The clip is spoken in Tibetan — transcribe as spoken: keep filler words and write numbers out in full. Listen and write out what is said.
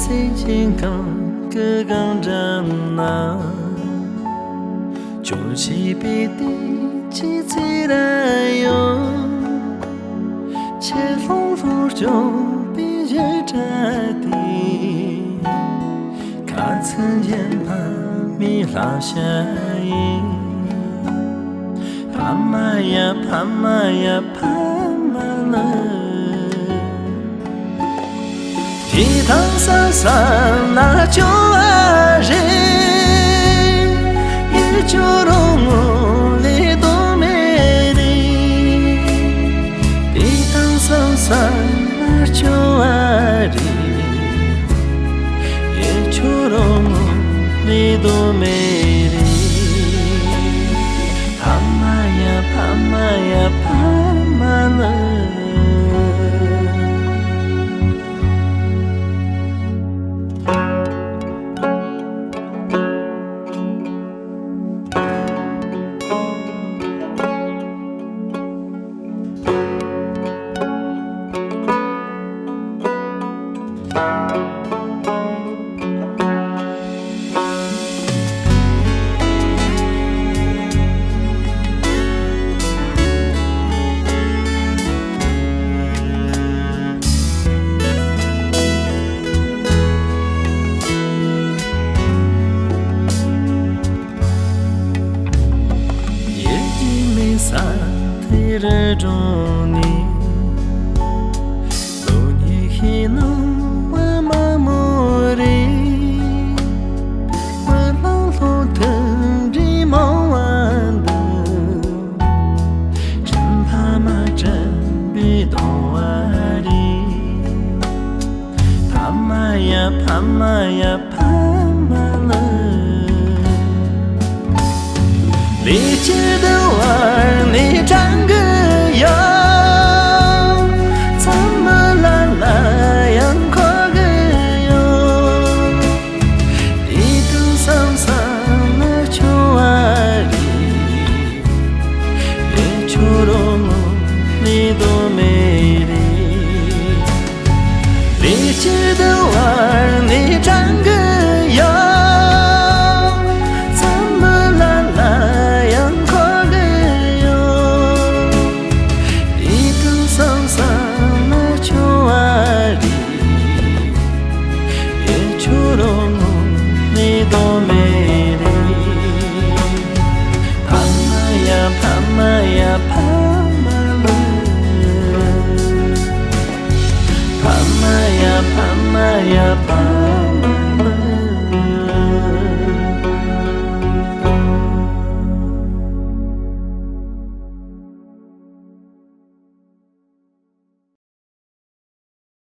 སེམས་ཅན་གང་གི་གང་འདྲ་ན། ཅུང་ཞིག་པའི་དེ་ཅི་ཚེ་ར་ཡོད། ཆེ་ལྷུང་ལྷུང་སྐྱོང་པའི་བཞད་སྒྲ་དེ། ཁ་ཚིག་ཡན་ཕ་མའི་ལྷ་བྱ་ཡིན། ཕ་མ་ཡ་ཕ་མ་ཡ་ཕ་མ་ལ། དེ་དང་བསམ་བསམ་ན་སྐྱོ་བ་རེད། ཡིད་སྐྱོ་རུང་ངུ་ལས་དོན་མེད་རེད། དེ་དང་བསམ་བསམ་ན་སྐྱོ་བ་རེད། ཡིད་སྐྱོ་རུང་ངུ་ལས་དོན་མེད་རེད། ཕ་མ་ཡ་ཕ་མ་ཡ་ཕ་མ་ལ། ཡིད་ཀྱི་མེ་ས་དེ་རུ་དྲོངས་ནས། དོན་ཉིད་ཤེས་ནོ་བ་མ་མོ་རེད། མ་ལང་ལྷོ་ཐུན་འདྲི་མང་བ་འདུག་དྲིན་ཕ་མ་དྲན་པའི་གདུང་བ་རེད། ཕ་མ་ཡ་ཕ་མ་ཡ་ཕ་མ་ལ། ལས་ཀྱི་དུ་བར་ནས་དྲན་གི་ཡོད། མཚན་མོ་ལ་ལ་ཡང་འཁོར་གི་ཡོད། དེ་དུས་བསམ་བསམ་ན་སྐྱོ་བ་རེད། ཡིད་སྐྱོ་རུང་ངུ་ལས་དོན་མེད་རེད། ལས་ཀྱི་དུ་བར་ནས་དྲན་གི་